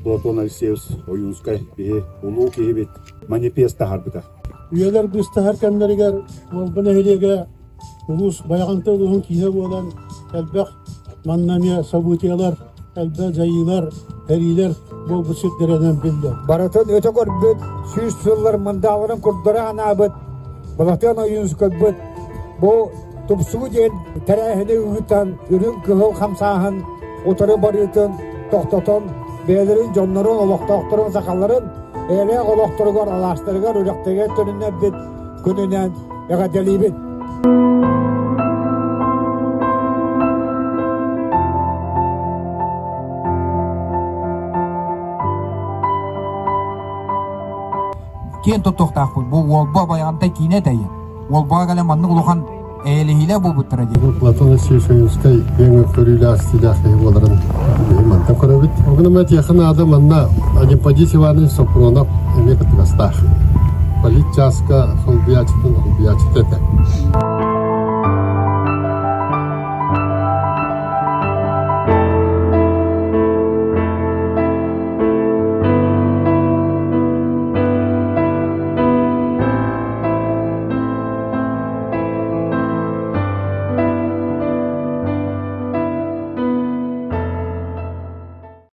Платон Алексеевич Ойуунскай биһи улуу киһибит манифест таһаарбыта. Үйэлэр быстаһар кэмнэригэр Уолба нэһилиэгэ улуус Байаҕантай улууһун киинэ буолан элбэх манна эмиэ событиелар, элбэх дьайыылар, эриилэр буолбут сирдэринэн биллэр. Барытын өтө көрбүт, сүүс сыллар мындааларын курдары анаабыт Былатыан Ойуунскайбыт бу тупсуу диэн тэрээһини ыытан, үрүҥ кыһыл хамсааһын утары барыытын тохтотон, бэйэлэрин дьоннорун, олохтоохторун, сахаларын эйэлээх олохторугар, алаастарыгар, үрэхтэригэр төнүннэрбит күнүнэн эҕэрдэлиибин! Киэн туттуохтаахпыт. Бу Уолба Байаҕантай киинэ этэйэ. Уолбаҕа кэлэн маннык улахан эйэлэһиилэр буолбуттара дии. Платон Алексеевич Ойуунскай киэҥ көрүүлээх истиилээх киһи буоларын биһи мантан көрөбүт. Ол гынан этиэхэ наада манна Анемподист Иванович Сопронов эмиэ кыттыгастаах. Политчааска солбуйааччытын солбуйааччыта этэ.